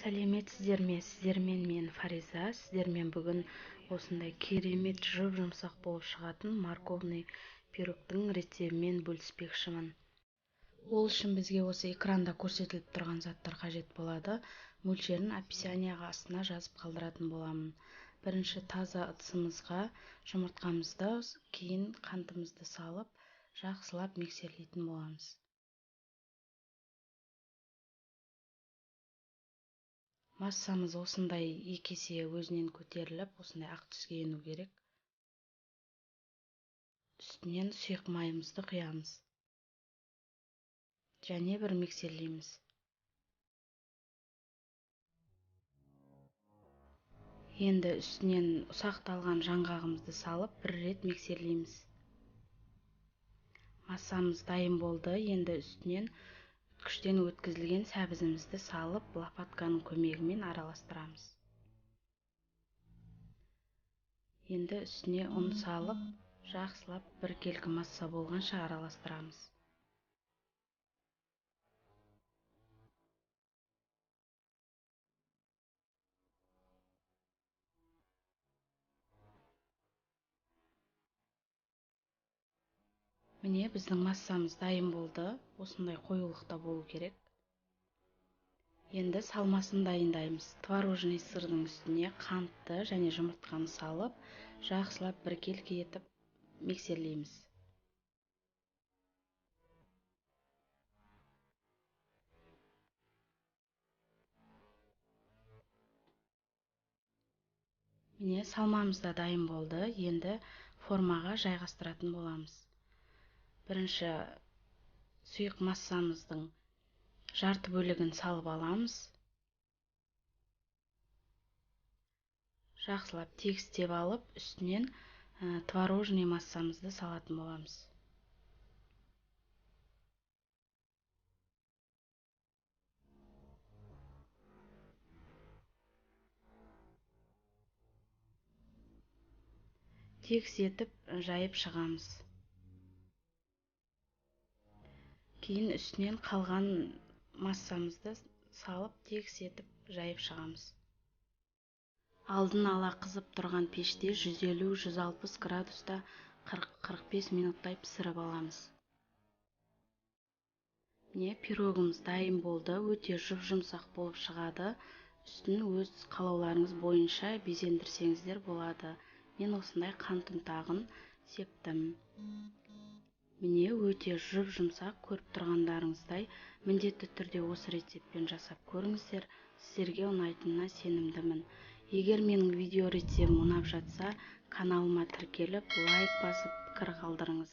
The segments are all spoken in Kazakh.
Сәлеметсіздер ме? Сіздермен мен Фариза. Сіздермен бүгін осындай керемет жұп-жұмсақ болып шығатын морковный пирогтың рецебімен бөліспекшімін. Ол үшін бізге осы экранда көрсетіліп тұрған заттар қажет болады. Мөлшерін описанияға астына жазып қалдыратын боламын. Бірінші таза ыдысымызға жұмыртқамызды, кейін қантымызды салып, жақсылап миксерлейтін боламыз. Массамыз осындай екі есе өзінен көтеріліп, осындай ақ түске ену керек. Үстінен сұйық майымызды құямыз. Және бір миксерлейміз. Енді үстінен ұсақталған жаңғағымызды салып, бір рет миксерлейміз. Массамыз дайын болды. Енді үстінен күштен өткізілген сәбізімізді салып, лопатканың көмегімен араластырамыз. Енді үстіне ұн салып, жақсылап біркелкі масса болғанша араластырамыз. Міне, біздің массамыз дайын болды. Осындай қоюлықта болу керек. Енді салмасын дайындаймыз. Творожный сырдың үстіне қантты және жұмыртқаны салып, жақсылап біркелкі етіп миксерлейміз. Міне, салмамыз да дайын болды. Енді формаға жайғастыратын боламыз. Бірінші сұйық массамыздың жарты бөлігін салып аламыз. Жақсылап тегістеп алып, үстінен творожный массамызды салатын боламыз. Тегіс етіп жайып шығамыз. Кейін үстінен қалған массамызды салып, тегіс етіп жайып шығамыз. Алдын ала қызып тұрған пеште 150-160 градуста 40-45 минуттай пісіріп аламыз. Міне, пирогымыз дайын болды. Өте жұп-жұмсақ болып шығады. Үстін өз қалауларыңыз бойынша безендірсеңіздер болады. Мен осындай қант ұнтағын септім. Міне, өте жұп-жұмсақ, көріп тұрғандарыңыздай. Міндетті түрде осы рецептпен жасап көріңіздер. Сіздерге ұнайтынына сенімдімін. Егер менің видео рецептім ұнап жатса, каналыма тіркеліп, лайк басып, пікір қалдырыңыз.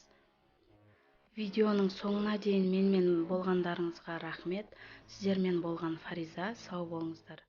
Видеоның соңына дейін менімен болғандарыңызға рахмет. Сіздермен болған Фариза. Сау болыңыздар.